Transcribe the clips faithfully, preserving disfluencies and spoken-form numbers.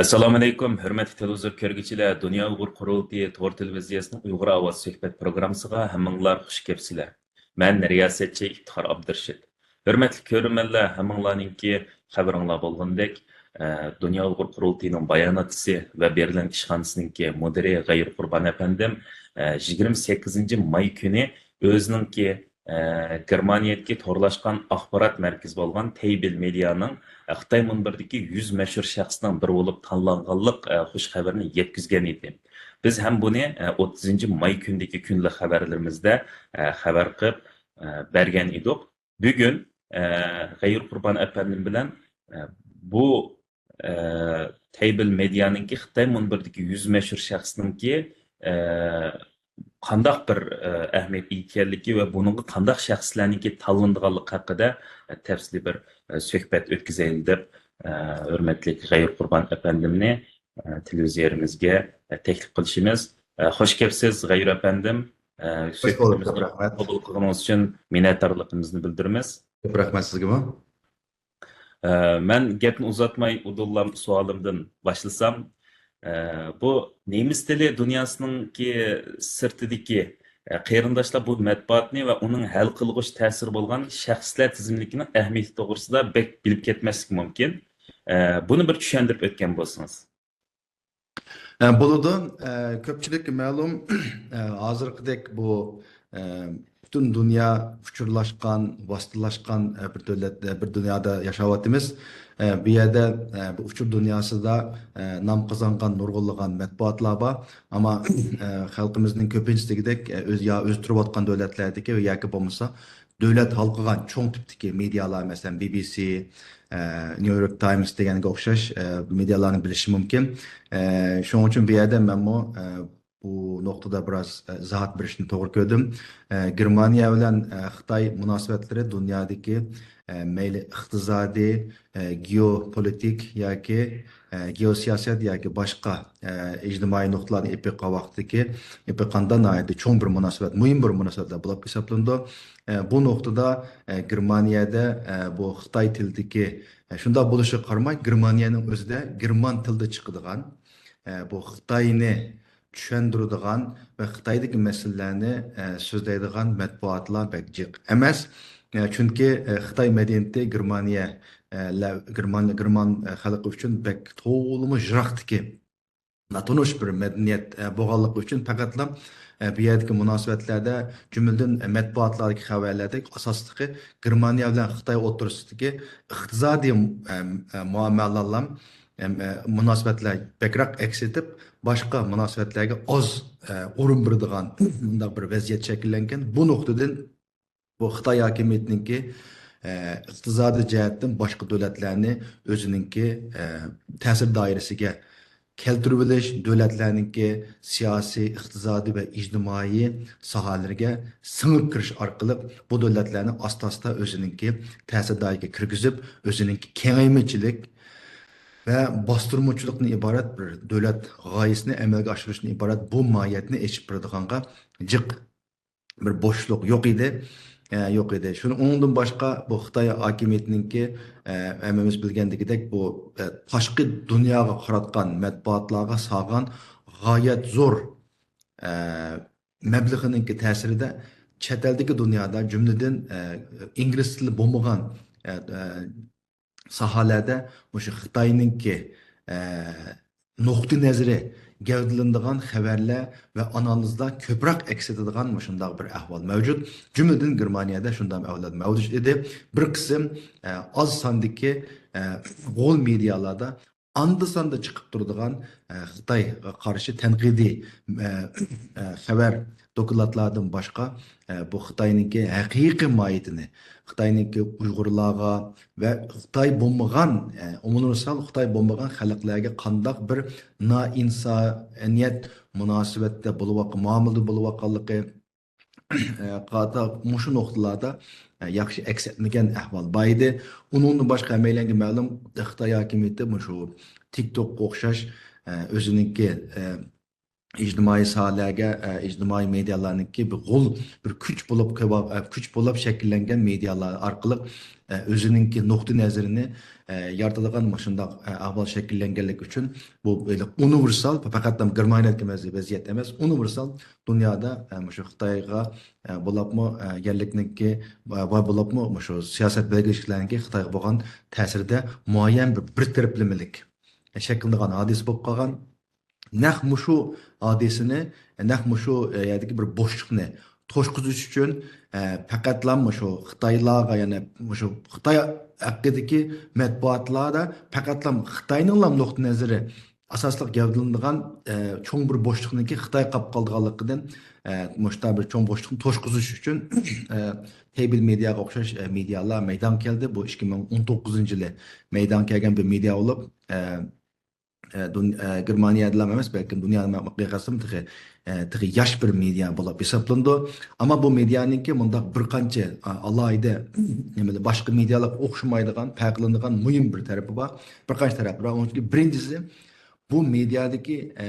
ئەسسالامۇئەلەيكۇم، ھۆرمەتلىك تېلېۋىزور كۆرگۈچىلەر! دۇنيا ئۇيغۇر قۇرۇلتىيى تور تېلېۋىزىيەسىنىڭ ئۇيغۇر ئاۋازى سۆھبەت پروگراممىسىغا ھەممىڭلار خۇش كەپسىلەر. مەن رىياسەتچى ئىپتىخار ئابدۇرېشىت. ھۆرمەتلىك كۆرۈرمەنلەر، ھەممىڭلارنىڭكى خەۋىرىڭلار بولغىنىدەك، ئە، دۇنيا ئۇيغۇر قۇرۇلتىيىنىڭ باياناتچىسى ۋە بېرلىن ئىشخانىسىنىڭكى مۇدىرى غەيۇر قۇربان ئەپەندىم، ئە، يىگىرمە سەككىزىنچى ماي كۈنى ئۆزىنىڭكى، ئە، گېرمانىيەدىكى تورلاشقان ئاخبارات مەركىزى بولغان تەيبىل مېدىيانىڭ، ئە، خىتاي مۇنبىرىدىكى يۈز مەشھۇر شەخسنىڭ بىرى بولۇپ تاللانغانلىق، ئە، خۇش خەۋىرىنى يەتكۈزگەن ئىدى. بىز ھەم بۇنى، ئە، ئوتتۇزىنچى ماي كۈنىدىكى كۈندىلىك خەۋەرلىرىمىزدە، ئە، خەۋەر قىلىپ، ئە، بەرگەن ئىدۇق. بۈگۈن، ئە، غەيۇر قۇربان ئەپەندىم بىلەن، ئە، بۇ، ئە، تەيبىل مېدىيانىڭكى خىتاي مۇنبىرىدىكى يۈز مەشھۇر شەخسنىڭكى، ئە، قانداق بىر، ئە، ئەھمىيەتكە ئىگە ئىكەنلىكى ۋە بۇنىڭغا قانداق شەخسلەرنىڭكى تاللىنىدىغانلىقى ھەققىدە، ئە، تەپسىلىي بىر، ئە، سۆھبەت ئۆتكۈزەيلى دەپ، ئە، ھۆرمەتلىك غەيۇر قۇربان ئەپەندىمنى، ئە، تېلېۋىزىيەمىزگە، ئە، تەكلىپ قىلىشىمىز. ئە، خوش كەپسىز، غەيۇر ئەپەندىم. ئە، خۇش بولدۇق، سۆھبىتىمىزنى كۆپ رەھمەت. قوبۇل قىلغىنىڭىز ئۈچۈن مىننەتدارلىقىمىزنى بىلدۈرىمىز. كۆپ رەھمەت سىزگىمۇ. ئە، مەن گەپنى ئۇزارتماي، ئۇدۇللا سوئالىمدىن باشلىسام، ئە، بۇ نېمىس تىلى دۇنياسىنىڭكى سىرتىدىكى، ئە، قېرىنداشلار بۇ مەتبۇئاتنى ۋە ئۇنىڭ ھەل قىلغۇچ تەسىرى بولغان شەخسلەر تىزىملىكىنىڭ ئەھمىيىتى توغرىسىدا بەك بىلىپ كەتمەسلىكى مۇمكىن. ئە، بۇنى بىر چۈشەندۈرۈپ ئۆتكەن بولسىڭىز. ئە، بولىدۇ. ئە، كۆپچىلىككە مەلۇم، ئە، ھازىرقىدەك بۇ، ئە، پۈتۈن دۇنيا ئۇچۇرلاشقان، ۋاسىتىلاشقان، ئە، بىر دۆلەت، ئە، بىر دۇنيادا ياشاۋاتىمىز. ئە، بۇ يەردە، ئە، بۇ ئۇچۇر دۇنياسىدا، ئە، نام قازانغان نۇرغۇنلىغان مەتبۇئاتلار بار. ئەمما، ئە، خەلقىمىزنىڭ كۆپىنچىسى دېگۈدەك، ئە، ئۆز، يا ئۆزى تۇرۇۋاتقان دۆلەتلەردىكى ياكى بولمىسا دۆلەت ھالقىغان چوڭ تىپتىكى مېدىيالار، مەسىلەن، بى بى سى، ئە، نيۇ يورك تايمس دېگەنگە ئوخشاش، ئە، مېدىيالارنى بىلىشى مۇمكىن. ئە، شۇنىڭ ئۈچۈن بۇ يەردە مەنمۇ، ئە، بۇ نۇقتىدا بىراز، ئە، ئىزاھات بېرىشنى توغرا كۆردۈم. ئە، گېرمانىيە بىلەن، ئە، خىتاي مۇناسىۋەتلىرى دۇنيادىكى، ئە، مەيلى ئىقتىسادىي، ئە، گېئوپولىتىك ياكى، ئە، گېئوسىياسەت ياكى باشقا، ئە، ئىجتىمائىي نۇقتىلارنى ئېلىپ بېقىدىغان ۋاقىتتىكى، ئېلىپ بېقىغاندا ناھايىتى چوڭ بىر مۇناسىۋەت، مۇھىم بىر مۇناسىۋەتلەر بولۇپ ھېسابلىنىدۇ. ئە، بۇ نۇقتىدا، ئە، گېرمانىيەدە، ئە، بۇ خىتاي تىلىدىكى، ئە، شۇنداق بولۇشىغا قارىماي، گېرمانىيەنىڭ ئۆزىدە گېرمان تىلىدا چىقىدىغان، ئە، بۇ خىتاينى چۈشەندۈرىدىغان ۋە خىتايدىكى مەسىلىلەرنى، ئە، سۆزلەيدىغان مەتبۇئاتلار بەك جىق ئەمەس. ئە، چۈنكى، ئە، خىتاي مەدەنىيىتى گېرمانىيە، ئە، لە-، گېرمان، گېرمان، ئە، خەلقى ئۈچۈن بەك تولىمۇ يىراقتىكى ناتونۇش بىر مەدەنىيەت، ئە، بولغانلىقى ئۈچۈن پەقەتلا، ئە، بۇ يەردىكى مۇناسىۋەتلەردە، جۈملىدىن، ئە، مەتبۇئاتلاردىكى خەۋەرلەردە ئاساسلىقى گېرمانىيە بىلەن خىتاي ئوتتۇرىسىدىكى ئىقتىسادىي، ئە، ئە، مۇئامىلىلەرلا، ئە، ئە، مۇناسىۋەتلەر بەكرەك ئەكس ئېتىپ، باشقا مۇناسىۋەتلەرگە ئاز، ئە، ئورۇن بېرىدىغان مۇنداق بىر ۋەزىيەت شەكىللەنگەن. بۇ نۇقتىدىن بۇ خىتاي ھاكىمىيىتىنىڭكى، ئە، ئىقتىسادىي جەھەتتىن باشقا دۆلەتلەرنى ئۆزىنىڭكى، ئە، تەسىر دائىرىسىگە كەلتۈرۈۋېلىش، دۆلەتلەرنىڭكى سىياسىي، ئىقتىسادىي ۋە ئىجتىمائىي ساھەلىرىگە سىڭىپ كىرىش ئارقىلىق بۇ دۆلەتلەرنى ئاستا-ئاستا ئۆزىنىڭكى تەسىر دائىرىگە كىرگۈزۈپ، ئۆزىنىڭكى كېڭەيمىچىلىك ۋە باستۇرمىچىلىقتىن ئىبارەت بىر دۆلەت غايىسىنى ئەمەلگە ئاشۇرۇشتىن ئىبارەت بۇ ماھىيەتنى ئېچىپ بېرىدىغانغا جىق بىر بوشلۇق يوق ئىدى. ئە، يوق ئىدى. شۇنىڭ، ئۇنىڭدىن باشقا بۇ خىتاي ھاكىمىيىتىنىڭكى، ئە، ھەممىمىز بىلگەندىكىدەك بۇ، ئە، تاشقى دۇنياغا قاراتقان مەتبۇئاتلارغا سالغان غايەت زور، ئە، مەبلىغىنىڭكى تەسىرىدە چەت ئەلدىكى دۇنيادا، جۈملىدىن، ئە، ئىنگلىز تىلى بولمىغان، ئە، ئە، ساھەلەردە مۇشۇ خىتاينىڭكى، ئە، نۇقتىئى نەزىرى گەۋدىلىنىدىغان خەۋەرلەر ۋە ئانالىزلار كۆپرەك ئەكس ئېتىدىغان مۇشۇنداق بىر ئەھۋال مەۋجۇت. جۈملىدىن گېرمانىيەدە شۇنداق ئەھۋاللار مەۋجۇت ئىدى. بىر قىسىم، ئە، ئاز ساندىكى، ئە، غول مېدىيالاردا ئاندا-ساندا چىقىپ تۇرىدىغان، ئە، خىتايغا قارشى تەنقىدىي، ئە، ئە، خەۋەر دوكلاتلاردىن باشقا، ئە، بۇ خىتاينىڭكى ھەقىقىي ماھىيىتىنى، خىتاينىڭكى ئۇيغۇرلارغا ۋە خىتاي بولمىغان، ئە، ئومۇمىي مىسال، خىتاي بولمىغان خەلقلەرگە قانداق بىر نائىنسانىيەت مۇناسىۋەتتە بولۇۋاتقان، مۇئامىلىدە بولۇۋاتقانلىقى، ئە، قاتار مۇشۇ نۇقتىلاردا، ئە، ياخشى ئەكس ئەتمىگەن ئەھۋال بار ئىدى. ئۇنىڭدىن باشقا ھەممەيلەنگە مەلۇم، خىتاي ھاكىمىيىتى مۇشۇ تىك توكقا ئوخشاش، ئە، ئۆزىنىڭكى، ئە، ئىجتىمائىي ساھەلەرگە، ئە، ئىجتىمائىي مېدىيالارنىڭكى بىر غول، بىر كۈچ بولۇپ، كۈچ بولۇپ شەكىللەنگەن مېدىيالار ئارقىلىق، ئە، ئۆزىنىڭكى نۇقتىئى نەزىرىنى، ئە، يارىتىدىغان مۇشۇنداق، ئە، ئەھۋال شەكىللەنگەنلىكى ئۈچۈن بۇ ئۇنىۋېرسال، پەقەت گېرمانىيەدىكى ۋەزىيەت ئەمەس، ئۇنىۋېرسال دۇنيادا، ئە، مۇشۇ خىتايغا، ئە، بولۇپمۇ، ئە، يەرلىكنىڭكى ۋە، ۋە بولۇپمۇ مۇشۇ سىياسەت بەلگىلىگۈچىلەرنىڭكى خىتايغا بولغان تەسىرىدە مۇئەييەن بىر، بىر تەرەپلىمىلىك شەكىللىنىدىغان ھادىسە بولۇپ قالغان. نەق مۇشۇ ھادىسىنى، نەق مۇشۇ، ئە، يەردىكى بىر بوشلۇقنى توشقۇزۇش ئۈچۈن، ئە، پەقەتلا مۇشۇ خىتايلارغا، يەنى مۇشۇ خىتاي ھەققىدىكى مەتبۇئاتلاردا پەقەتلا خىتاينىڭلا نۇقتىئى نەزىرى ئاساسلىق گەۋدىلىنىدىغان، ئە، چوڭ بىر بوشلۇقنىڭكى خىتاي قاپلاپ قالىدىغانلىقىدىن، ئە، مۇشۇنداق بىر چوڭ بوشلۇقنى توشقۇزۇش ئۈچۈن، ئە، تەيبىل مېدىياغا ئوخشاش، ئە، مېدىيالار مەيدانغا كەلدى. بۇ ئىككى مىڭ ئون توققۇزىنچى يىلى مەيدانغا كەلگەن بىر مېدىيا بولۇپ، ئە، ئە، دۇن-، ئە، گېرمانىيەدىلا ئەمەس، بەلكىم دۇنيانىڭ مىقياسىدا تېخى، ئە، تېخى ياش بىر مېدىيا بولۇپ ھېسابلىنىدۇ. ئەمما بۇ مېدىيانىڭكى مۇنداق بىر قانچە، ئا-، ئالاھىدە، نېمىدە، باشقا مېدىيالارغا ئوخشىمايدىغان، پەرقلىنىدىغان مۇھىم بىر تەرىپى بار. بىر قانچە تەرەپلەر بار. ئۇنىڭ ئىچىدىكى بىرىنچىسى، بۇ مېدىيادىكى، ئە،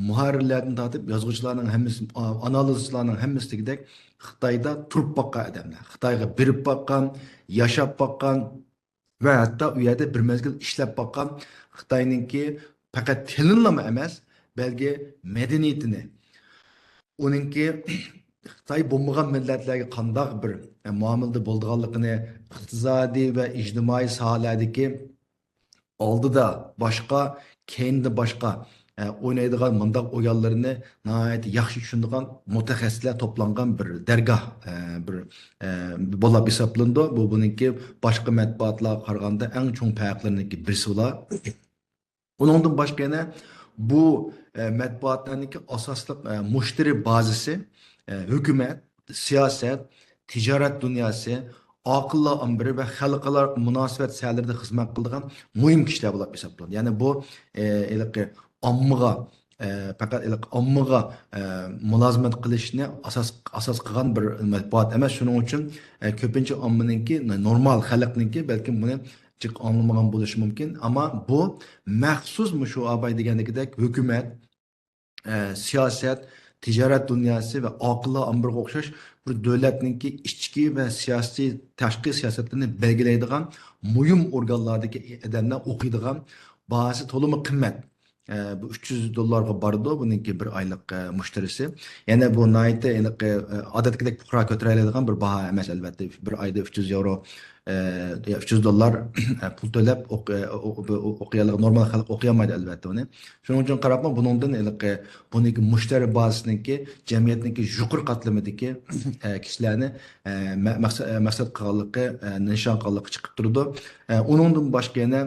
مۇھەررىرلەردىن تارتىپ يازغۇچىلارنىڭ ھەممىسى، ئا-، ئانالىزچىلارنىڭ ھەممىسى دېگۈدەك خىتايدا تۇرۇپ باققان ئادەملەر. خىتايغا بېرىپ باققان، ياشاپ باققان، ۋە ھەتتا ئۇ يەردە بىر مەزگىل ئىشلەپ باققان خىتاينىڭكى پەقەت تىلىنىلىمۇ ئەمەس، بەلكى مەدەنىيىتىنى، ئۇنىڭكى خىتاي بولمىغان مىللەتلەرگە قانداق بىر، ئە، مۇئامىلىدە بولىدىغانلىقىنى، ئىقتىسادىي ۋە ئىجتىمائىي ساھەلەردىكى ئالدىدا باشقا، كەينىدە باشقا، ئە، ئوينايدىغان مۇنداق ئويۇنلىرىنى ناھايىتى ياخشى چۈشىنىدىغان مۇتەخەسسىسلەر توپلانغان بىر دەرگاھ، ئە، بىر، ئە، بولاپ ھېسابلىنىدۇ. بۇ بۇنىڭكى باشقا مەتبۇئاتلارغا قارىغاندا ئەڭ چوڭ پەرقلىرىنىڭكى بىرسى بولا. ئۇنىڭدىن باشقا يەنە بۇ، ئە، مەتبۇئاتلارنىڭكى ئاساسلىق، ئە، مۇشتەرى بازىسى، ئە، ھۆكۈمەت، سىياسەت، تىجارەت دۇنياسى، ئاقىللار ئامبىرى ۋە خەلقئارا مۇناسىۋەت ساھەلىرىدە خىزمەت قىلىدىغان مۇھىم كىشىلەر بولۇپ ھېسابلىنىدۇ. يەنى بۇ، ئە، ھېلىقى ئاممىغا، ئە، پەقەت ھېلىقى ئاممىغا، ئە، مۇلازىمەت قىلىشنى ئاساس، ئاساس قىلغان بىر مەتبۇئات ئەمەس. شۇنىڭ ئۈچۈن، ئە، كۆپىنچە ئاممىنىڭكى، نورمال خەلقنىڭكى بەلكىم بۇنى جىق ئاڭلىمىغان بولۇشى مۇمكىن. ئەمما بۇ مەخسۇس مۇشۇ ئاباي دېگەندىكىدەك ھۆكۈمەت، ئە، سىياسەت، تىجارەت دۇنياسى ۋە ئاقىللار ئامبىرىغا ئوخشاش بىر دۆلەتنىڭكى ئىچكى ۋە سىياسىي، تاشقى سىياسەتلىرىنى بەلگىلەيدىغان مۇھىم ئورگانلاردىكى ئادەملەر ئوقۇيدىغان، باھاسى تولىمۇ قىممەت. ئە، بۇ ئۈچ يۈز دوللارغا بارىدۇ، بۇنىڭكى بىر ئايلىق، ئە، مۇشتەرىسى. يەنە بۇ ناھايىتى ھېلىقى، ئە، ئادەتتىكىدەك پۇقرا كۆتۈرەلەيدىغان بىر باھا ئەمەس، ئەلۋەتتە. بىر ئايدا ئۈچ يۈز ياۋرو، ئە، يا ئۈچ يۈز دوللار، ئە، پۇل تۆلەپ ئوق-، ئە، ئو-، ئو-، ئوقۇيالىغان، نورمال خەلق ئوقۇيالمايدۇ، ئەلۋەتتە، ئۇنى. شۇنىڭ ئۈچۈن قاراپمۇ، بۇنىڭدىن ھېلىقى، بۇنىڭكى مۇشتەرى بازىسىنىڭكى، جەمئىيەتنىڭكى يۇقىرى قاتلىمىدىكى، ئە، كىشىلەرنى، ئە، مە-، مەقسە-، ئە، مەقسەت قىلغانلىقى، ئە، نىشان قىلغانلىقى چىقىپ تۇرىدۇ. ئە، ئۇنىڭدىن باشقا يەنە،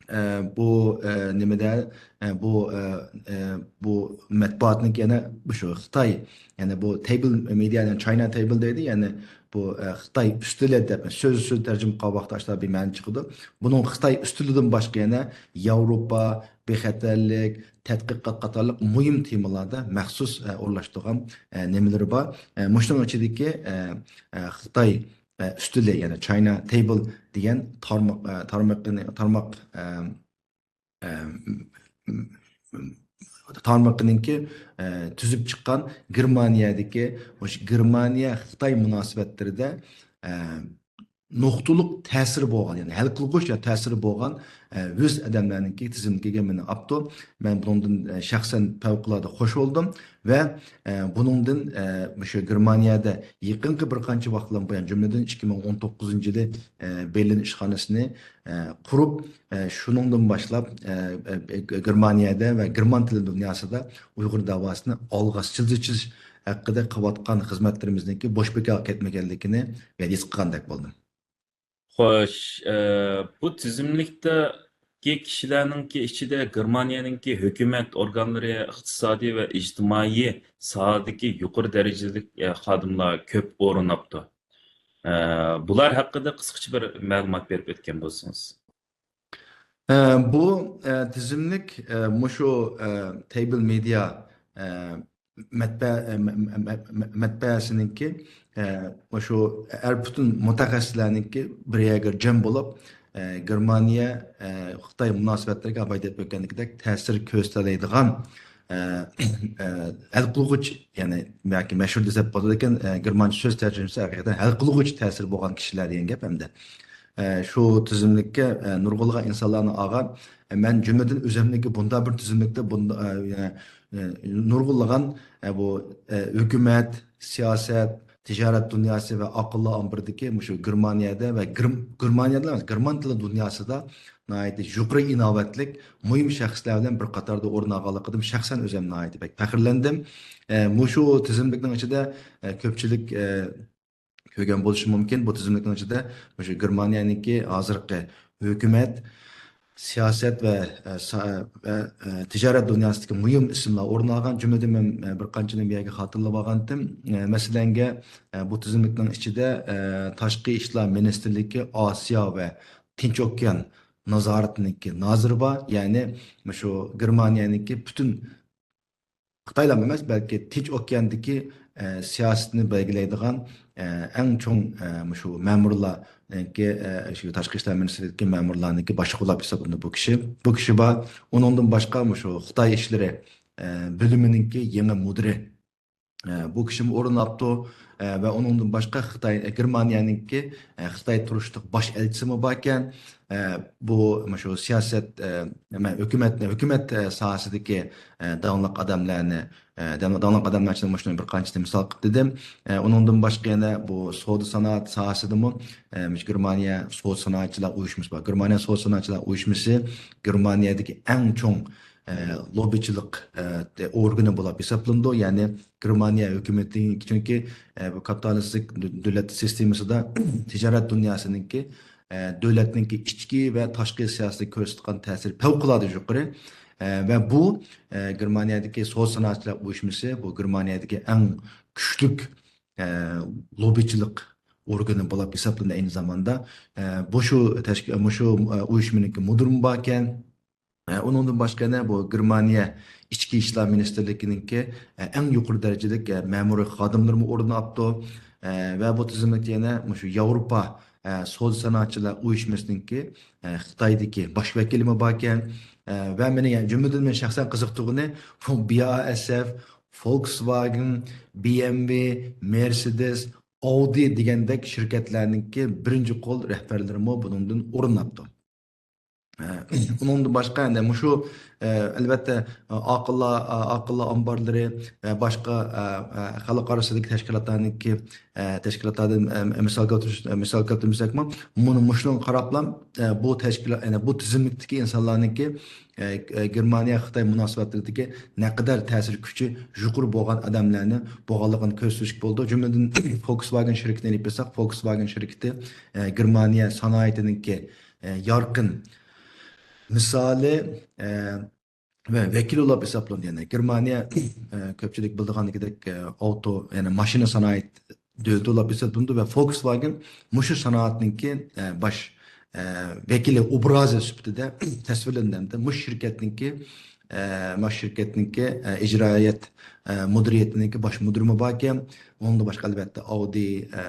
ئە، بۇ، ئە، نېمىدە، ئە، بۇ، ئە، ئە، بۇ مەتبۇئاتنىڭكى يەنە شۇ خىتاي، يەنى بۇ تەيبىل مېدىيا، يەنى چاينا تەيبىل دەيدۇ، يەنى بۇ، ئە، خىتاي ئۈستىلى دەپ سۆز، سۆز تەرجىمە قىلغان ۋاقىتتا ئاشۇنداق بىر مەنە چىقىدۇ. بۇنىڭ خىتاي ئۈستىلىدىن باشقا يەنە ياۋروپا، بىخەتەرلىك، تەتقىقات قاتارلىق مۇھىم تېمىلاردا مەخسۇس، ئە، ئورۇنلاشتۇرغان، ئە، نېمىلىرى بار. ئە، مۇشۇنىڭ ئىچىدىكى، ئە، ئە، خىتاي، ئە، ئۈستىلى، يەنى چاينا تەيبىل دېگەن تارماق، ئە، تارمىقىنى، تارماق، ئە، ئە، تارمىقىنىڭكى، ئە، تۈزۈپ چىققان گېرمانىيەدىكى، مۇشۇ گېرمانىيە خىتاي مۇناسىۋەتلىرىدە، ئە، نۇقتىلىق تەسىرى بولغان، يەنى ھەل قىلغۇچ يا تەسىرى بولغان، ئە، ئۆز ئادەملەرنىڭكى تىزىملىكىگە مېنى ئاپتۇ. مەن بۇنىڭدىن، ئە، شەخسەن پەۋقۇلئاددە خوش بولدۇم ۋە، ئە، بۇنىڭدىن، ئە، مۇشۇ گېرمانىيەدە يېقىنقى بىر قانچە ۋاقىتلاردىن بۇيان، جۈملىدىن ئىككى مىڭ ئون توققۇزىنچى يىلى، ئە، بېرلىن ئىشخانىسىنى، ئە، قۇرۇپ، ئە، شۇنىڭدىن باشلاپ، ئە، ئە، گېرمانىيەدە ۋە گېرمان تىلى دۇنياسىدا ئۇيغۇر داۋاسىنى ئالغا سىلجىتىش ھەققىدە قىلىۋاتقان خىزمەتلىرىمىزنىڭكى بوش بىكارغا كەتمىگەنلىكىنى ھېس قىلغاندەك بولدۇم. خوش، ئە، بۇ تىزىملىكتىكى كىشىلەرنىڭكى ئىچىدە گېرمانىيەنىڭكى ھۆكۈمەت ئورگانلىرى، ئىقتىسادىي ۋە ئىجتىمائىي ساھەدىكى يۇقىرى دەرىجىلىك، ئە، خادىملار كۆپ ئورۇن ئاپتۇ. ئە، بۇلار ھەققىدە قىسقىچە بىر مەلۇمات بېرىپ ئۆتكەن بولسىڭىز. ئە، بۇ، ئە، تىزىملىك، ئە، مۇشۇ، ئە، تەيبىل مېدىيا، ئە، مەتبە-، مە-، مە-، مە-، مەتبەسىنىڭكى، ئە، شۇ ھەر پۈتۈن مۇتەخەسسىسلەرنىڭكى بىر يەرگە جەم بولۇپ، ئە، گېرمانىيە، ئە، خىتاي مۇناسىۋەتلىرىگە بايا دەپ ئۆتكەندىكىدەك تەسىر كۆرسىتەلەيدىغان، ئە، ئە، ھەل قىلغۇچ، يەنى ياكى مەشھۇر دېسەك بولىدىكەن، ئە، گېرمانچە سۆز تەرجىمىسى ھەقىقەتەن ھەل قىلغۇچ تەسىرى بولغان كىشىلەر دېگەن گەپ ئەمدى. ئە، شۇ تىزىملىككە، ئە، نۇرغۇنلىغان ئىنسانلارنى ئالغان. ئە، مەن جۈملىدىن ئۆزۈمنىڭكى بۇنداق بىر تىزىملىكتە بۇندا-، ئە، ئە، نۇرغۇنلىغان، ئە، بۇ، ئە، ھۆكۈمەت، سىياسەت، تىجارەت دۇنياسى ۋە ئاقىللار ئامبىرىدىكى مۇشۇ گېرمانىيەدە ۋە گېرم-، گېرمانىيەدە ئەمەس، گېرمان تىلى دۇنياسىدا ناھايىتى يۇقىرى ئىناۋەتلىك مۇھىم شەخسلەر بىلەن بىر قاتاردا ئورۇن ئالغانلىقىدىن شەخسەن ئۆزۈم ناھايىتى بەك پەخىرلەندىم. ئە، مۇشۇ تىزىملىكنىڭ ئىچىدە، ئە، كۆپچىلىك، ئە، كۆرگەن بولۇشى مۇمكىن. بۇ تىزىملىكنىڭ ئىچىدە مۇشۇ گېرمانىيەنىڭكى ھازىرقى ھۆكۈمەت، سىياسەت ۋە، ئە، سا-، ۋە، ئە، تىجارەت دۇنياسىدىكى مۇھىم ئىسىملار ئورۇن ئالغان. جۈملىدىن مەن، ئە، بىر قانچىنى بۇ يەرگە خاتىرىلەپ ئالغانتىم. ئە، مەسىلەنگە، ئە، بۇ تىزىملىكنىڭ ئىچىدە، ئە، تاشقى ئىشلار مىنىستىرلىكى ئاسىيا ۋە تىنچ ئوكيان نازارىتىنىڭكى نازىرى بار. يەنى مۇشۇ گېرمانىيەنىڭكى پۈتۈن خىتايلارمۇ ئەمەس، بەلكى تىنچ ئوكياندىكى، ئە، سىياسىتىنى بەلگىلەيدىغان، ئە، ئەڭ چوڭ، ئە، مۇشۇ مەمۇرلارنىڭكى، ئە، شۇ تاشقى ئىشلار مىنىستىرلىكىدىكى مەمۇرلارنىڭكى باشلىقى بولۇپ ھېسابلىنىدۇ بۇ كىشى. بۇ كىشى بار. ئۇنىڭدىن باشقا مۇشۇ خىتاي ئىشلىرى، ئە، بۆلۈمىنىڭكى يېڭى مۇدىرى، ئە، بۇ كىشىمۇ ئورۇن ئاپتۇ. ئە، ۋە ئۇنىڭدىن باشقا خىتاي، ئە، گېرمانىيەنىڭكى، ئە، خىتاي تۇرۇشلۇق باش ئەلچىسىمۇ باركەن. ئە، بۇ مۇشۇ سىياسەت، ئە، نېمە، ھۆكۈمەت، ھۆكۈمەت، ئە، ساھەسىدىكى، ئە، داڭلىق ئادەملەرنى، ئە، داڭ-، داڭلىق ئادەملەر ئىچىدە مۇشۇنى بىر قانچىنى مىسال قىلىپ دېدىم. ئە، ئۇنىڭدىن باشقا يەنە بۇ سودا سانائەت ساھەسىدىمۇ، ئە، مۇشۇ گېرمانىيە سودا سانائەتچىلەر ئۇيۇشمىسى بار. گېرمانىيە سودا سانائەتچىلەر ئۇيۇشمىسى گېرمانىيەدىكى ئەڭ چوڭ، ئە، لوببىچىلىق، ئە، ئورگىنى بولۇپ ھېسابلىنىدۇ. يەنى گېرمانىيە ھۆكۈمىتى، چۈنكى، ئە، بۇ كاپىتالىستىك دۆ-، دۆلەت سىستېمىسىدا تىجارەت دۇنياسىنىڭكى، ئە، دۆلەتنىڭكى ئىچكى ۋە تاشقى سىياسىتىگە كۆرسىتىدىغان تەسىرى پەۋقۇلئاددە يۇقىرى. ئە، ۋە بۇ، ئە، گېرمانىيەدىكى سودا سانائەتچىلەر ئۇيۇشمىسى، بۇ گېرمانىيەدىكى ئەڭ كۈچلۈك، ئە، لوببىچىلىق ئورگىنى بولۇپ ھېسابلىنىدۇ ئەينى زاماندا. ئە، بۇ شۇ تەشكىل-، مۇشۇ، ئە، ئۇيۇشمىنىڭكى مۇدىرىمۇ باركەن. ئە، ئۇنىڭدىن باشقا يەنە بۇ گېرمانىيە ئىچكى ئىشلار مىنىستىرلىكىنىڭكى، ئە، ئەڭ يۇقىرى دەرىجىلىك، ئە، مەمۇرىي خادىملىرىمۇ ئورۇن ئاپتۇ. ئە، ۋە بۇ تىزىملىكتە يەنە مۇشۇ ياۋروپا، ئە، سودا سانائەتچىلەر ئۇيۇشمىسىنىڭكى، ئە، خىتايدىكى باش ۋەكىلىمۇ باركەن. ئە، ۋە مېنى، يەنى جۈملىدىن مېنى شەخسەن قىزىقتۇرغىنى، بۇ بى ئا ئېس ئېف، فولكسۋاگېن، بى ئېم ۋې، مېرسېدېس، ئاۋدى دېگەندەك شىركەتلەرنىڭكى بىرىنچى قول رەھبەرلىرىمۇ بۇنىڭدىن ئورۇن ئاپتۇ. ئە، ئۇنىڭدىن باشقا، ئەندى مۇشۇ، ئە، ئەلۋەتتە، ئاقىللار، ئاقىللار ئامبارلىرى ۋە باشقا، ئە، ئە، خەلق ئارىسىدىكى تەشكىلاتلارنىڭكى، ئە، تەشكىلاتلاردىن، ئە، مىسال كەلتۈرۈش، مىسال كەلتۈرمىسەكمۇ، مۇنى، مۇشۇنىڭغا قاراپلا، ئە، بۇ تەشكىلات، يەنى بۇ تىزىملىكتىكى ئىنسانلارنىڭكى، ئە، ئە، گېرمانىيە خىتاي مۇناسىۋەتلىرىدىكى نەقەدەر تەسىر كۈچى يۇقىرى بولغان ئادەملەرنى بولغانلىقىنى كۆرسىتىشكە بولىدۇ. جۈملىدىن، فولكسۋاگېن شىركىتىنى ئېلىپ بېرساق، فولكسۋاگېن شىركىتى، ئە، گېرمانىيە سانائىتىنىڭكى، ئە، يارقىن مىسالى، ئە، ۋە ۋەكىلى بولۇپ ھېسابلىنىدۇ. يەنى گېرمانىيە، ئە، كۆپچىلىك بىلىدىغاندىكىدەك، ئە، ئاۋتو، يەنى ماشىنا سانائەت دۆلىتى بولۇپ ھېسابلىنىدۇ ۋە فولكسۋاگېن مۇشۇ سانائەتنىڭكى، ئە، باش، ئە، ۋەكىلى ئوبرازى سۈپىتىدە تەسۋىرلىنىدۇ. مۇشۇ شىركەتنىڭكى، ئە، مۇشۇ شىركەتنىڭكى، ئە، ئىجرائىيەت، ئە، مۇدىرىيىتىنىڭكى باش مۇدىرىمۇ باركەن. ئۇنىڭدىن باشقا، ئەلۋەتتە، ئاۋدى، ئە،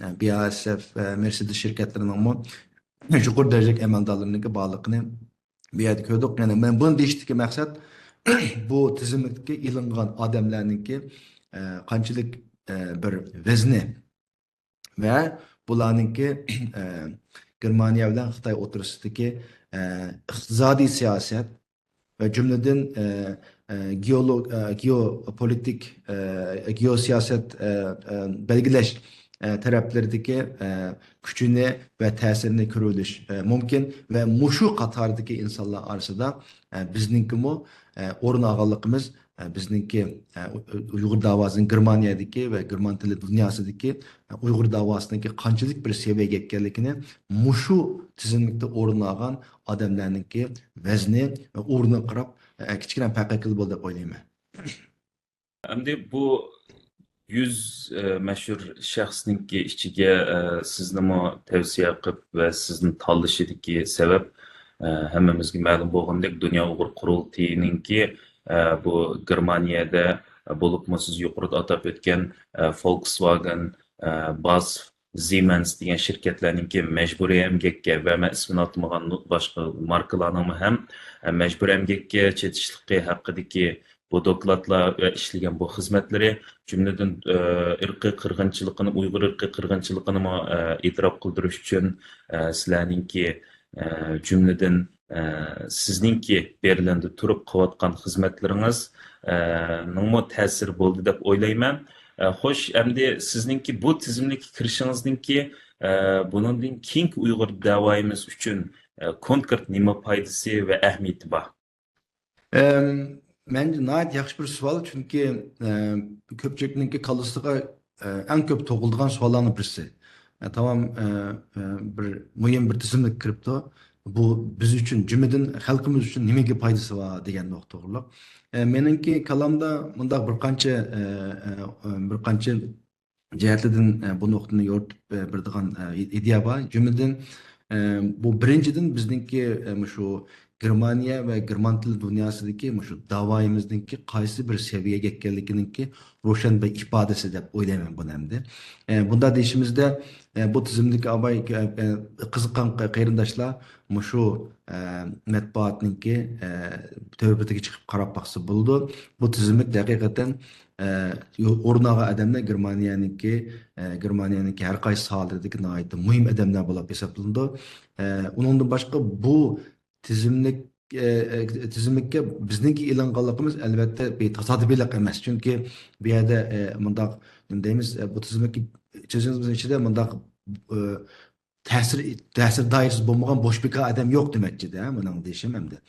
ئە، بى ئا ئېس ئېف، ئە، مېرسېدېس شىركەتلىرىنىڭمۇ يۇقىرى دەرىجىلىك ئەمەلدارلىرىنىڭكى بارلىقىنى بۇ يەردە كۆردۇق. يەنى مەن بۇنى دېيىشتىكى مەقسەت، بۇ تىزىملىككە ئېلىنغان ئادەملەرنىڭكى، ئە، قانچىلىك، ئە، بىر ۋەزنى ۋە بۇلارنىڭكى، ئە، گېرمانىيە بىلەن خىتاي ئوتتۇرىسىدىكى، ئە، ئىقتىسادىي سىياسەت ۋە جۈملىدىن، ئە، ئە، گېئولو-، ئە، گېئوپولىتىك، ئە، گېئوسىياسەت، ئە، ئە، بەلگىلەش، ئە، تەرەپلىرىدىكى، ئە، كۈچىنى ۋە تەسىرىنى كۆرۈۋېلىش، ئە، مۇمكىن. ۋە مۇشۇ قاتاردىكى ئىنسانلار ئارىسىدا، ئە، بىزنىڭكىمۇ، ئە، ئورۇن ئالغانلىقىمىز، ئە، بىزنىڭكى، ئە، ئۇ-، ئۇيغۇر داۋاسىنىڭ گېرمانىيەدىكى ۋە گېرمان تىلى دۇنياسىدىكى، ئە، ئۇيغۇر داۋاسىنىڭكى قانچىلىك بىر سەۋىيەگە يەتكەنلىكىنى مۇشۇ تىزىملىكتە ئورۇن ئالغان ئادەملەرنىڭكى ۋەزنى ۋە ئورنىغا قاراپ، ئە، كىچىككىنە پەرق قىلىپ بولدى دەپ ئويلايمەن. ئەمدى بۇ يۈز، ئە، مەشھۇر شەخسنىڭكى ئىچىگە، ئە، سىزنىمۇ تەۋسىيە قىلىپ ۋە سىزنى تاللىشىدىكى سەۋەب، ئە، ھەممىمىزگە مەلۇم بولغاندەك، دۇنيا ئۇيغۇر قۇرۇلتىيىنىڭكى، ئە، بۇ گېرمانىيەدە، بولۇپمۇ سىز يۇقىرىدا ئاتاپ ئۆتكەن، ئە، فولكسۋاگېن، ئە، باس، زىمەنس دېگەن شىركەتلەرنىڭكى مەجبۇرىي ئەمگەككە ۋە مەن ئىسمىنى ئاتىمىغان نۇ-، باشقا ماركىلارنىڭمۇ ھەم، ئە، مەجبۇرىي ئەمگەككە چېتىشلىقى ھەققىدىكى بۇ دوكلاتلار ۋە ئىشلىگەن بۇ خىزمەتلىرى، جۈملىدىن، ئە، ئىرقىي قىرغىنچىلىقىنى، ئۇيغۇر ئىرقىي قىرغىنچىلىقىنىمۇ، ئە، ئېتىراپ قىلدۇرۇش ئۈچۈن، ئە، سىلەرنىڭكى، ئە، جۈملىدىن، ئە، سىزنىڭكى بېرلىندا تۇرۇپ قىلىۋاتقان خىزمەتلىرىڭىز، ئە، نىڭمۇ تەسىرى بولدى دەپ ئويلايمەن. ئە، خوش، ئەمدى سىزنىڭكى بۇ تىزىملىككە كىرىشىڭىزنىڭكى، ئە، بۇنىڭدىن كېيىنكى ئۇيغۇر دەۋايىمىز ئۈچۈن، ئە، كونكرېت نېمە پايدىسى ۋە ئەھمىيىتى بار؟ ئەم، مەنچە ناھايىتى ياخشى بىر سوئال، چۈنكى، ئە، كۆپچىلىكنىڭكى كاللىسىغا، ئە، ئەڭ كۆپ تۇغۇلىدىغان سوئاللارنىڭ بىرسى. ئە، تامام، ئە، ئە، بىر مۇھىم بىر تىزىملىك كىرىپتۇ. بۇ بىز ئۈچۈن، جۈملىدىن خەلقىمىز ئۈچۈن نېمىگە پايدىسى بار دېگەن نۇقتا توغرۇلۇق. ئە، مېنىڭكى كالامدا مۇنداق بىر قانچە، ئە، ئە، ئە، بىر قانچە جەھەتلەردىن، ئە، بۇ نۇقتىنى يورۇتۇپ، ئە، بېرىدىغان، ئە، ئىدىيە بار. جۈملىدىن، ئە، بۇ بىرىنچىدىن بىزنىڭكى، ئە، مۇشۇ گېرمانىيە ۋە گېرمان تىلى دۇنياسىدىكى مۇشۇ داۋايىمىزنىڭكى قايسى بىر سەۋىيەگە يەتكەنلىكىنىڭكى روشەن بىر ئىپادىسى دەپ ئويلايمەن بۇنى ئەمدى. ئە، بۇنداق دېيىشىمىزدە، ئە، بۇ تىزىملىككە ئاباي، ئە، ئە، قىزىققان قېرىنداشلار مۇشۇ، ئە، مەتبۇئاتنىڭكى، ئە، تۆۋىتىگە چىقىپ قاراپ باقسا بولىدۇ. بۇ تىزىملىك ھەقىقەتەن، ئە، ئورۇن ئالغان ئادەملەر گېرمانىيەنىڭكى، ئە، گېرمانىيەنىڭكى ھەر قايسى ساھەلىرىدىكى ناھايىتى مۇھىم ئادەملەر بولۇپ ھېسابلىنىدۇ. ئە، ئۇنىڭدىن باشقا بۇ تىزىملىك، ئە، ئە، تىزىملىككە بىزنىڭكى ئېلىنغانلىقىمىز ئەلۋەتتە بىر تاسادىپىيلىق ئەمەس. چۈنكى بۇ يەردە، ئە، مۇنداق، نېمە دەيمىز، ئە، بۇ تىزىملىككە، تىزىملىكىمىزنىڭ ئىچىدە مۇنداق، ئە، تەسىر، تەسىر دائىرىسى بولمىغان بوش بىكار ئادەم يوق دېمەكچىدە، مېنىڭ دېيىشىم ئەمدى.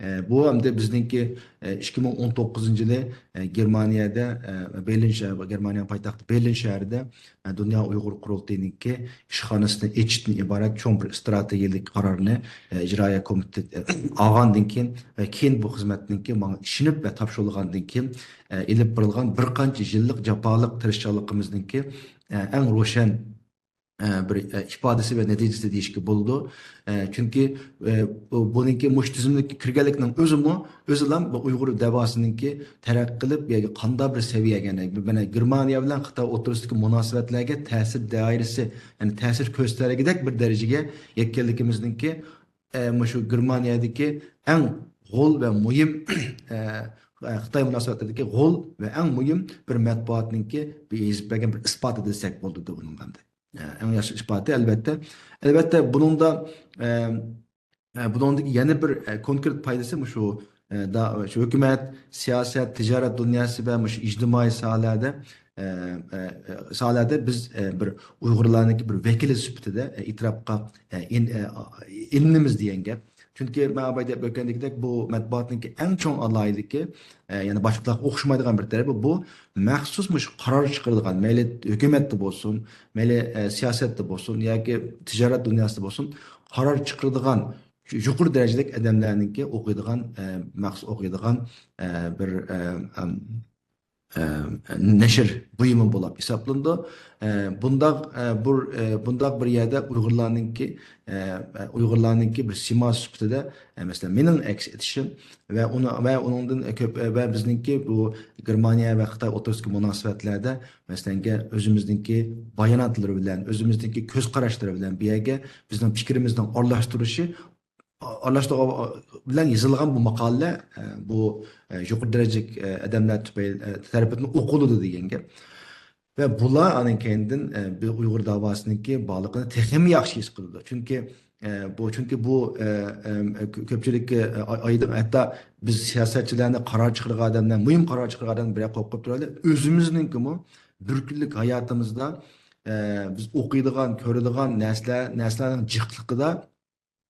ئە، بۇ ئەمدى بىزنىڭكى، ئە، ئىككى مىڭ ئون توققۇزىنچى يىلى، ئە، گېرمانىيەدە، ئە، بېرلىن شەھىرى، گېرمانىيەنىڭ پايتەختى بېرلىن شەھىرىدە، ئە، دۇنيا ئۇيغۇر قۇرۇلتىيىنىڭكى ئىشخانىسىنى ئېچىشتىن ئىبارەت چوڭ بىر ئىستراتېگىيەلىك قارارنى، ئە، ئىجرائىيە كومىتېتى، ئە، ئالغاندىن كېيىن ۋە كېيىن بۇ خىزمەتنىڭكى ماڭا ئىشىنىپ ۋە تاپشۇرۇلغاندىن كېيىن، ئە، ئېلىپ بېرىلغان بىر قانچە يىللىق جاپالىق تىرىشچانلىقىمىزنىڭكى، ئە، ئەڭ روشەن، ئە، بىر، ئە، ئىپادىسى ۋە نەتىجىسى دېيىشكە بولىدۇ. ئە، چۈنكى، ئە، بۇ، بۇنىڭكى مۇشۇ تىزىملىككە كىرگەنلىكنىڭ ئۆزىمۇ، ئۆزىلا بۇ ئۇيغۇر دەۋاسىنىڭكى تەرەققىي قىلىپ، بۇ يەرگە قانداق بىر سەۋىيەگە، يەنى، مانا، گېرمانىيە بىلەن خىتاي ئوتتۇرىسىدىكى مۇناسىۋەتلەرگە تەسىر دائىرىسى، يەنى تەسىر كۆرسىتەلىگۈدەك بىر دەرىجىگە يەتكەنلىكىمىزنىڭكى، ئە، مۇشۇ گېرمانىيەدىكى ئەڭ غول ۋە مۇھىم، ئە، خىتاي مۇناسىۋەتلىرىدىكى غول ۋە ئەڭ مۇھىم بىر مەتبۇئاتنىڭكى بىر يېزىپ بەرگەن بىر ئىسپاتى دېسەك بولىدۇ ئۇنىڭغا ئەمدى. ئە، ئەڭ ياخشى ئىسپاتى، ئەلۋەتتە. ئەلۋەتتە، بۇنىڭدا، ئە، ئە، بۇنىڭدىكى يەنە بىر، ئە، كونكرېت پايدىسى مۇشۇ، ئە، دا-، شۇ ھۆكۈمەت، سىياسەت، تىجارەت دۇنياسى ۋە مۇشۇ ئىجتىمائىي ساھەلەردە، ئە، ئە، ئە، ساھەلەردە بىز، ئە، بىر ئۇيغۇرلارنىڭكى بىر ۋەكىلى سۈپىتىدە، ئە، ئېتىراپقا، ئە، ئېن-، ئە، ئېلىنىمىز دېگەن گەپ. چۈنكى مەن ئاۋۋال دەپ ئۆتكەندىكىدەك، بۇ مەتبۇئاتنىڭكى ئەڭ چوڭ ئالاھىدىلىكى، ئە، يەنى باشقىلارغا ئوخشىمايدىغان بىر تەرىپى، بۇ مەخسۇس مۇشۇ قارار چىقىرىدىغان، مەيلى ھۆكۈمەتتە بولسۇن، مەيلى، ئە، سىياسەتتە بولسۇن ياكى تىجارەت دۇنياسىدا بولسۇن، قارار چىقىرىدىغان، يۇقىرى دەرىجىلىك ئادەملەرنىڭكى ئوقۇيدىغان، ئە، مەخسۇس ئوقۇيدىغان، ئە، بىر، ئە، ئەم، ئە، نەشر بۇيۇمى بولۇپ ھېسابلىنىدۇ. ئە، بۇنداق، ئە، بىر، ئە، بۇنداق بىر يەردە ئۇيغۇرلارنىڭكى، ئە، ئە، ئۇيغۇرلارنىڭكى بىر سىماسى سۈپىتىدە، ئە، مەسىلەن، مېنىڭ ئەكس ئېتىشىم ۋە ئۇنى، ۋە ئۇنىڭدىن كۆپ، ۋە بىزنىڭكى بۇ گېرمانىيە ۋە خىتاي ئوتتۇرىسىدىكى مۇناسىۋەتلەردە، مەسىلەنكى، ئۆزىمىزنىڭكى باياناتلىرى بىلەن، ئۆزىمىزنىڭكى كۆز قاراشلىرى بىلەن بۇ يەرگە بىزنىڭ پىكرىمىزنىڭ ئارىلاشتۇرۇشى، ئارىلاشتۇرغان بىلەن يېزىلغان بۇ ماقالىلەر، ئە، بۇ، ئە، يۇقىرى دەرىجىلىك، ئە، ئادەملەر تۈپەيلى، ئە، تەرىپىدىن ئوقۇلىدۇ دېگەن گەپ. ۋە بۇلار ئاندىن كەينىدىن، ئە، بىر ئۇيغۇر داۋاسىنىڭكى بارلىقىنى تېخىمۇ ياخشى ھېس قىلىدۇ. چۈنكى، ئە، بۇ، چۈنكى بۇ، ئە، ئەم، ئە، كۆ-، كۆپچىلىككە، ئە، ئاي-، ئايدىڭ، ھەتتا بىز سىياسەتچىلەرنى، قارار چىقىرىدىغان ئادەملەر، مۇھىم قارار چىقىرىدىغان ئادەملەر بىر يەرگە قويۇپ قويۇپ تۇرايلى. ئۆزىمىزنىڭكىمۇ بىر كۈنلۈك ھاياتىمىزدا، ئە، بىز ئوقۇيدىغان، كۆرىدىغان نەرسىلەر، نەرسىلەرنىڭ جىقلىقىدا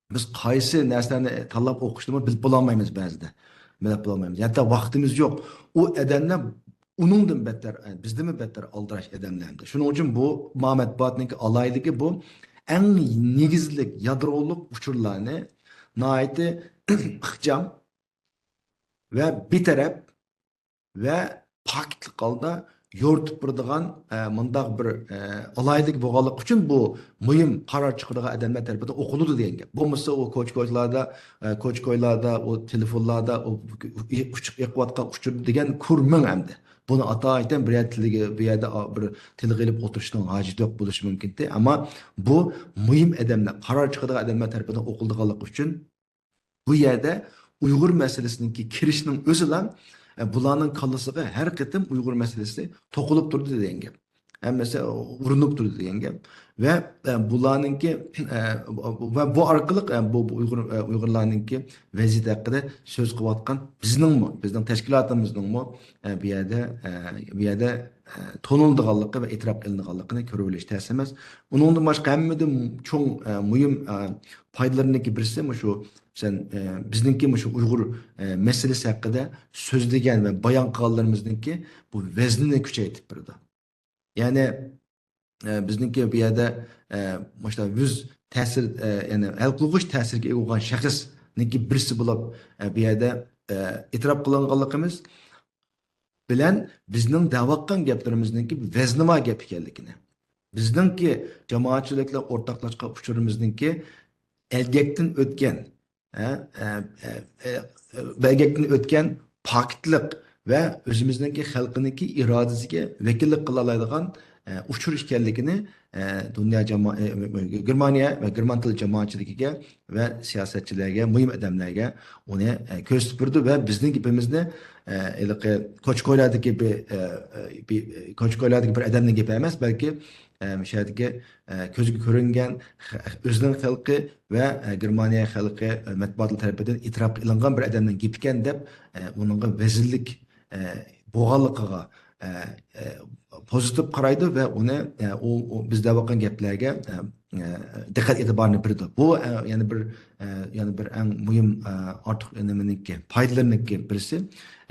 بىز قايسى نەرسىلەرنى تاللاپ ئوقۇشنىمۇ بىلىپ بولالمايمىز بەزىدە. بىلىپ بولالمايمىز. ھەتتا ۋاقتىمىز يوق. ئۇ ئادەملەر ئۇنىڭدىن بەتتەر، بىزدىنمۇ بەتتەر ئالدىراش ئادەملەر ئەمدى. شۇنىڭ ئۈچۈن بۇ مەتبۇئاتنىڭكى ئالاھىدىلىكى بۇ، ئەڭ نېگىزلىك يادرولۇق ئۇچۇرلارنى ناھايىتى ئىخچام ۋە بىتەرەپ ۋە پاكىتلىق ھالدا يورۇتۇپ بېرىدىغان، ئە، مۇنداق بىر، ئە، ئالاھىدىلىك بولغانلىقى ئۈچۈن بۇ مۇھىم قارار چىقىرىدىغان ئادەملەر تەرىپىدىن ئوقۇلىدۇ دېگەن گەپ. بولمىسا ئۇ كوچا-كويلاردا، ئە، كوچا-كويلاردا، ئۇ تېلېفونلاردا ئۇ ئۇچۇق ئېقىۋاتقان ئۇچۇر دېگەن كۇرمىڭ ئەمدى. بۇنى ئاتايىتەن بىر يەردە تىلگە، بىر يەردە بىر تىلغا ئېلىپ ئولتۇرۇشنىڭ ھاجىتى يوق بولۇشى مۇمكىنتى. ئەمما بۇ مۇھىم ئادەملەر، قارار چىقىدىغان ئادەملەر تەرىپىدىن ئوقۇلىدىغانلىقى ئۈچۈن بۇ يەردە ئۇيغۇر مەسىلىسىنىڭكى كىرىشنىڭ ئۆزىلا، ئە، بۇلارنىڭ كاللىسىغا ھەر قېتىم ئۇيغۇر مەسىلىسى توقۇلۇپ تۇردى دېگەن گەپ. ھەممىسى ئۇرۇنۇپ تۇردى دېگەن گەپ. ۋە، ئە، بۇلارنىڭكى، ئە، ۋە بۇ ئارقىلىق، ئە، بۇ، بۇ ئۇيغۇر، ئە، ئۇيغۇرلارنىڭكى ۋەزىيىتى ھەققىدە سۆز قىلىۋاتقان بىزنىڭمۇ، بىزنىڭ تەشكىلاتىمىزنىڭمۇ، ئە، بۇ يەردە، ئە، بۇ يەردە، ئە، تونۇلىدىغانلىقى ۋە ئېتىراپ قىلىنىدىغانلىقىنى كۆرۈۋېلىش تەس ئەمەس. ئۇنىڭدىن باشقا ھەممىدىن چوڭ، ئە، مۇھىم، ئە، پايدىلىرىنىڭكى بىرسى مۇشۇ، مەسىلەن، ئە، بىزنىڭكى مۇشۇ ئۇيغۇر، ئە، مەسىلىسى ھەققىدە سۆزلىگەن ۋە بايان قىلغانلىرىمىزنىڭكى بۇ ۋەزنىنى كۈچەيتىپ بېرىدۇ. يەنى، ئە، بىزنىڭكى بۇ يەردە، ئە، مۇشۇنداق يۈز تەسىر، ئە، يەنى ھەل قىلغۇچ تەسىرگە ئىگە بولغان شەخسنىڭكى بىرسى بولۇپ، ئە، بۇ يەردە، ئە، ئېتىراپ قىلىنغانلىقىمىز بىلەن بىزنىڭ دەۋاتقان گەپلىرىمىزنىڭكى ۋەزنى بار گەپ ئىكەنلىكىنى، بىزنىڭكى جامائەتچىلىك بىلەن ئورتاقلاشقان ئۇچۇرىمىزنىڭكى ئەلگەكتىن ئۆتكەن، ھە، ئە، ئە، ئە، ئە، ئەلگەكتىن ئۆتكەن پاكىتلىق ۋە ئۆزىمىزنىڭكى خەلقىنىڭكى ئىرادىسىگە ۋەكىللىك قىلالايدىغان، ئە، ئۇچۇر ئىكەنلىكىنى، ئە، دۇنيا جاما-، ئە، گېرمانىيە ۋە گېرمان تىل جامائەتچىلىكىگە ۋە سىياسەتچىلەرگە، مۇھىم ئادەملەرگە ئۇنى، ئە، كۆرسىتىپ بېرىدۇ ۋە بىزنىڭ گېپىمىزنى، ئە، ھېلىقى كوچكويلاردىكى بىر، ئە، ئە، بىر، كوچكويلاردىكى بىر ئادەمنىڭ گېپى ئەمەس، بەلكى، ئە، مۇشۇ يەردىكى، ئە، كۆزگە كۆرۈنگەن خە-، ئۆزىنىڭ خەلقى ۋە، ئە، گېرمانىيە خەلقى، ئە، مەتبۇئاتلىرى تەرىپىدىن ئېتىراپ قىلىنغان بىر ئادەمنىڭ گېپىكەن دەپ، ئە، ئۇنىڭغا ۋەزىنلىك، ئە، بولغانلىقىغا، ئە، ئە، پوزىتىپ قارايدۇ ۋە ئۇنى، ئە، ئۇ، ئۇ بىز دەۋاتقان گەپلەرگە، ئە، ئە، دىققەت ئېتىبارنى بېرىدۇ. بۇ، ئە، يەنە بىر، ئە، يەنە بىر ئەڭ مۇھىم، ئە، ئارتۇق نېمىنىڭكى، پايدىلىرىنىڭكى بىرسى.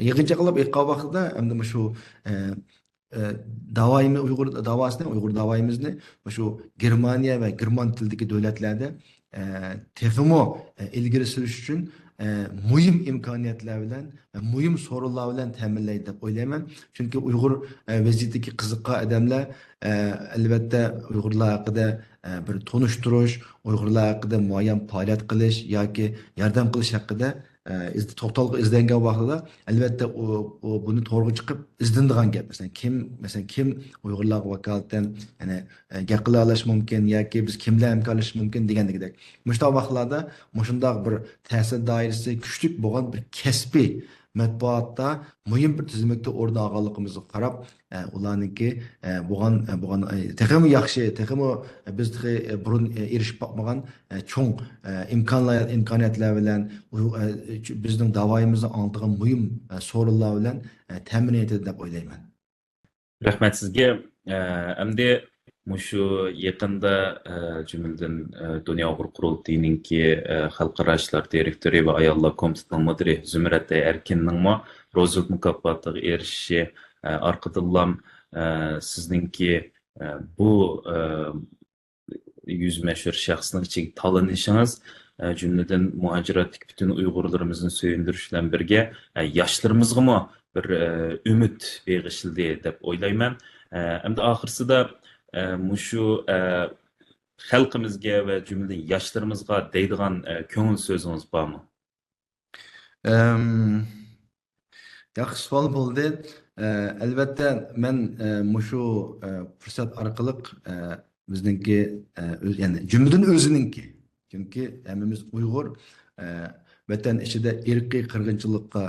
يىغىنچاقلاپ ئېيتقان ۋاقتىدا ئەمدى مۇشۇ، ئە، ئە، داۋايىمى-، ئۇيغۇر داۋاسىنى، ئۇيغۇر داۋايىمىزنى مۇشۇ گېرمانىيە ۋە گېرمان تىلىدىكى دۆلەتلەردە، ئە، تېخىمۇ، ئە، ئىلگىرى سۈرۈش ئۈچۈن، ئە، مۇھىم ئىمكانىيەتلەر بىلەن، ئە، مۇھىم سورۇنلار بىلەن تەمىنلەيدۇ دەپ ئويلايمەن. چۈنكى ئۇيغۇر، ئە، ۋەزىيىتىگە قىزىققان ئادەملەر، ئە، ئەلۋەتتە، ئۇيغۇرلار ھەققىدە، ئە، بىر تونۇشتۇرۇش، ئۇيغۇرلار ھەققىدە مۇئەييەن پائالىيەت قىلىش ياكى ياردەم قىلىش ھەققىدە، ئە، ئىز-، توختالغۇ ئىزدەنگەن ۋاقتىدا، ئەلۋەتتە، ئۇ، ئۇ بۇنى تورغا چىقىپ ئىزدىنىدىغان گەپ. مەسىلەن، كىم، مەسىلەن، كىم ئۇيغۇرلارغا ۋاكالىتەن، يەنى، ئە، گەپ قىلالاش مۇمكىن ياكى بىز كىملەر ھەمكارلىشىش مۇمكىن دېگەندىكىدەك. مۇشۇنداق ۋاقىتلاردا مۇشۇنداق بىر تەسىر دائىرىسى كۈچلۈك بولغان بىر كەسپىي مەتبۇئاتتا مۇھىم بىر تىزىملىكتە ئورۇن ئالغانلىقىمىزغا قاراپ، ئە، ئۇلارنىڭكى، ئە، بولغان، ئە، بولغان، ئە، تېخىمۇ ياخشى، تېخىمۇ بىز تېخى، ئە، بۇرۇن، ئە، ئېرىشىپ باقمىغان، ئە، چوڭ، ئە، ئىمكانلا-، ئىمكانىيەتلەر بىلەن، ئۇ، ئە، چۈ-، بىزنىڭ داۋايىمىزنى ئاڭلىتىدىغان مۇھىم، ئە، سورۇنلار بىلەن، ئە، تەمىن ئېتىدۇ دەپ ئويلايمەن. رەھمەت سىزگە. ئە، ئەمدى مۇشۇ يېقىندا، ئە، جۈملىدىن، ئە، دۇنيا ئۇيغۇر قۇرۇلتىيىنىڭكى، ئە، خەلقئارا ئىشلار دىرېكتورى ۋە ئاياللار كومىتېتىنىڭ مۇدىرى زۇمرەت ئەركىننىڭمۇ روزۋېلت مۇكاپاتىغا ئېرىشىشى، ئە، ئارقىدىنلا، ئە، سىزنىڭكى، ئە، بۇ، ئە، يۈز مەشھۇر شەخسنىڭ ئىچىگە تالىنىشىڭىز، ئە، جۈملىدىن مۇھاجىرەتتىكى پۈتۈن ئۇيغۇرلىرىمىزنى سۆيۈندۈرۈش بىلەن بىرگە، ئە، ياشلىرىمىزغىمۇ بىر، ئە، ئۈمىد بېغىشلىدى دەپ ئويلايمەن. ئە، ئەمدى ئاخىرسىدا، ئە، مۇشۇ، ئە، خەلقىمىزگە ۋە جۈملىدىن ياشلىرىمىزغا دەيدىغان، ئە، كۆڭۈل سۆزىڭىز بارمۇ؟ ئەم، ياخشى سوئال بولدى. ئە، ئەلۋەتتە، مەن، ئە، مۇشۇ، ئە، پۇرسەت ئارقىلىق، ئە، بىزنىڭكى، ئە، ئۆز-، يەنى جۈملىدىن ئۆزىنىڭكى. چۈنكى ھەممىمىز ئۇيغۇر، ئە، ۋەتەن ئىچىدە ئىرقىي قىرغىنچىلىققا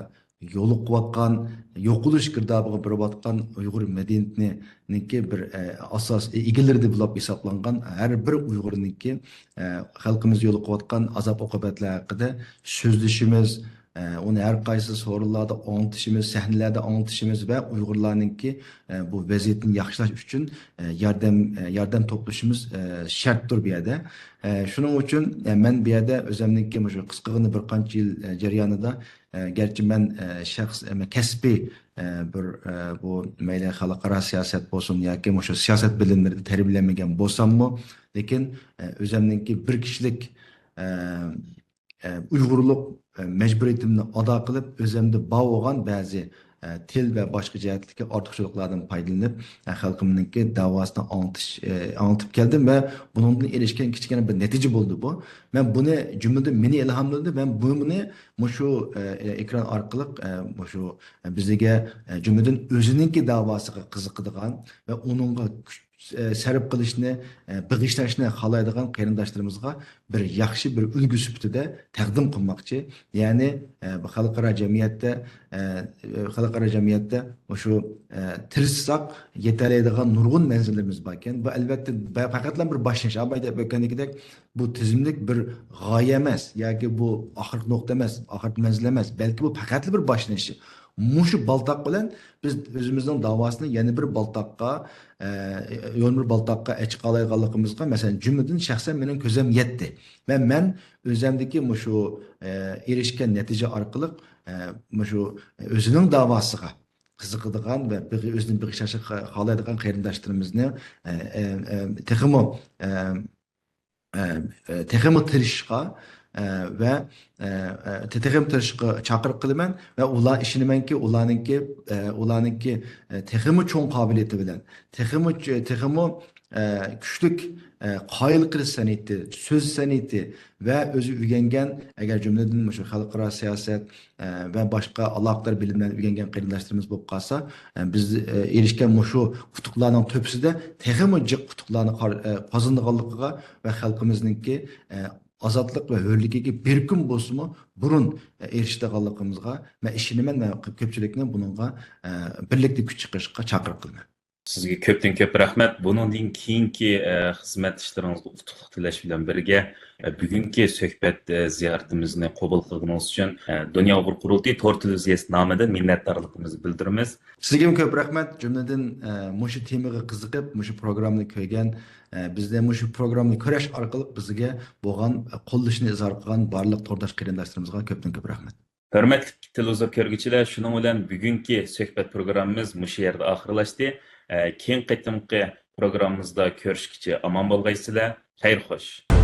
يولۇقۇۋاتقان، يوقىلىش گىردابىغا بېرىۋاتقان ئۇيغۇر مەدەنىيىتىنىڭكى بىر، ئە، ئاساس ئىگىلىرى بولۇپ ھېسابلانغان ھەر بىر ئۇيغۇرنىڭكى، ئە، خەلقىمىز يولۇقۇۋاتقان ئازاب-ئوقۇبەتلەر ھەققىدە سۆزلىشىمىز، ئە، ئۇنى ھەر قايسى سورۇنلاردا ئاڭلىتىشىمىز، سەھنىلەردە ئاڭلىتىشىمىز ۋە ئۇيغۇرلارنىڭكى، ئە، بۇ ۋەزىيىتىنى ياخشىلاش ئۈچۈن، ئە، ياردەم، ئە، ياردەم توپلىشىمىز، ئە، شەرتتۇر بۇ يەردە. ئە، شۇنىڭ ئۈچۈن، ئە، مەن بۇ يەردە ئۆزۈمنىڭكى مۇشۇ قىسقىغىنە بىر قانچە يىل، ئە، جەريانىدا، ئە، گەرچە مەن، ئە، شەخس، ئە، مەن كەسپىي، ئە، بىر، ئە، بۇ مەيلى خەلقئارا سىياسەت بولسۇن ياكى مۇشۇ سىياسەت بىلىملىرىدە تەربىيەلەنمىگەن بولساممۇ، لېكىن، ئە، ئۆزۈمنىڭكى بىر كىشىلىك، ئە، ئە، ئۇيغۇرلۇق، ئە، مەجبۇرىيىتىمنى ئادا قىلىپ، ئۆزۈمدە بار بولغان بەزى، ئە، تىل ۋە باشقا جەھەتتىكى ئارتۇقچىلىقلاردىن پايدىلىنىپ، ئە، خەلقىمنىڭكى داۋاسىنى ئاڭلىتىش، ئە، ئاڭلىتىپ كەلدىم ۋە بۇنىڭدىن ئېرىشكەن كىچىككىنە بىر نەتىجە بولدى بۇ. مەن بۇنى جۈملىدىن مېنى ئىلھاملاندى. مەن بۇ-، بۇنى مۇشۇ، ئە، ئېكران ئارقىلىق، ئە، مۇشۇ، ئە، بىزگە، ئە، جۈملىدىن ئۆزىنىڭكى داۋاسىغا قىزىقىدىغان ۋە ئۇنىڭغا كۈچ، ئە، سەرپ قىلىشنى، ئە، بېغىشلاشنى خالايدىغان قېرىنداشلىرىمىزغا بىر ياخشى بىر ئۈلگە سۈپىتىدە تەقدىم قىلماقچى. يەنى، ئە، بۇ خەلقئارا جەمئىيەتتە، ئە، خەلقئارا جەمئىيەتتە مۇشۇ، ئە، تىرىشساق يېتەلەيدىغان نۇرغۇن مەنزىللىرىمىز باركەن. بۇ ئەلۋەتتە بە-، پەقەتلا بىر باشلىنىش. ئاباي دەپ ئۆتكەندىكىدەك، بۇ تىزىملىك بىر غايە ئەمەس ياكى بۇ ئاخىرقى نۇقتا ئەمەس، ئاخىرقى مەنزىل ئەمەس، بەلكى بۇ پەقەتلا بىر باشلىنىشى. مۇشۇ بالتاق بىلەن بىز ئۆزىمىزنىڭ داۋاسىنى يەنە بىر بالتاققا، ئە، يەنە بىر بالتاققا ئەچىقالايدىغانلىقىمىزغا، مەسىلەن، جۈملىدىن شەخسەن مېنىڭ كۆزەم يەتتى. مەن، مەن ئۆزەمدىكى مۇشۇ، ئە، ئېرىشكەن نەتىجە ئارقىلىق، ئە، مۇشۇ ئۆزىنىڭ داۋاسىغا قىزىقىدىغان ۋە بېغى-، ئۆزىنى بېغىشلاشقا خالايدىغان قېرىنداشلىرىمىزنى، ئە، ئە، ئە، تېخىمۇ، ئە، ئە، ئە، تېخىمۇ تىرىشىشقا، ئە، ۋە، ئە، ئە، تېخىمۇ تىرىشىشقا چاقىرىق قىلىمەن ۋە ئۇلار، ئىشىنىمەنكى، ئۇلارنىڭكى، ئە، ئۇلارنىڭكى، ئە، تېخىمۇ چوڭ قابىلىيىتى بىلەن، تېخىمۇ چ-، تېخىمۇ، ئە، كۈچلۈك، ئە، قايىل قىلىش سەنئىتى، سۆز سەنئىتى ۋە ئۆزى ئۆگەنگەن، ئەگەر جۈملىدىن مۇشۇ خەلقئارا سىياسەت، ئە، ۋە باشقا ئالاقىدار بىلىملەرنى ئۆگەنگەن قېرىنداشلىرىمىز بولۇپ قالسا، ئە، بىز، ئە، ئېرىشكەن مۇشۇ ئۇتۇقلارنىڭ تۆپىسىدە تېخىمۇ جىق ئۇتۇقلارنى قار-، ئە، قازىنىدىغانلىقىغا ۋە خەلقىمىزنىڭكى، ئە، ئازادلىق ۋە ھۆرلۈكىگە بىر كۈن بولسىمۇ بۇرۇن، ئە، ئېرىشىدىغانلىقىمىزغا مەن ئىشىنىمەن ۋە كۆپچىلىكنى بۇنىڭغا، ئە، بىرلىكتە كۈچ چىقىرىشقا چاقىرىق قىلىمەن. سىزگە كۆپتىن كۆپ رەھمەت. بۇنىڭدىن كېيىنكى، ئە، خىزمەت ئىشلىرىڭىزدا ئۇتۇقلۇق تىلەش بىلەن بىرگە، ئە، بۈگۈنكى سۆھبەت، ئە، زىيارىتىمىزنى قوبۇل قىلغىنىڭىز ئۈچۈن، ئە، دۇنيا ئۇيغۇر قۇرۇلتىيى تور تېلېۋىزىيەسى نامىدىن مىننەتدارلىقىمىزنى بىلدۈرىمىز. سىزگىمۇ كۆپ رەھمەت. جۈملىدىن، ئە، مۇشۇ تېمىغا قىزىقىپ، مۇشۇ پروگراممىنى كۆرگەن، ئە، بىزنى مۇشۇ پروگراممىنى كۆرۈش ئارقىلىق بىزگە بولغان، ئە، قوللىشىنى ئىزھار قىلغان بارلىق تورداش قېرىنداشلىرىمىزغا كۆپتىن كۆپ رەھمەت. ھۆرمەتلىك تېلېۋىزور كۆرگۈچىلەر، شۇنىڭ بىلەن بۈگۈنكى سۆھبەت پروگراممىمىز مۇشۇ يەردە ئاخىرلاشتى. ئە، كېيىنكى قېتىمقى پروگراممىمىزدا كۆرۈشكىچە ئامان بولغايسىلەر. خەير خوش.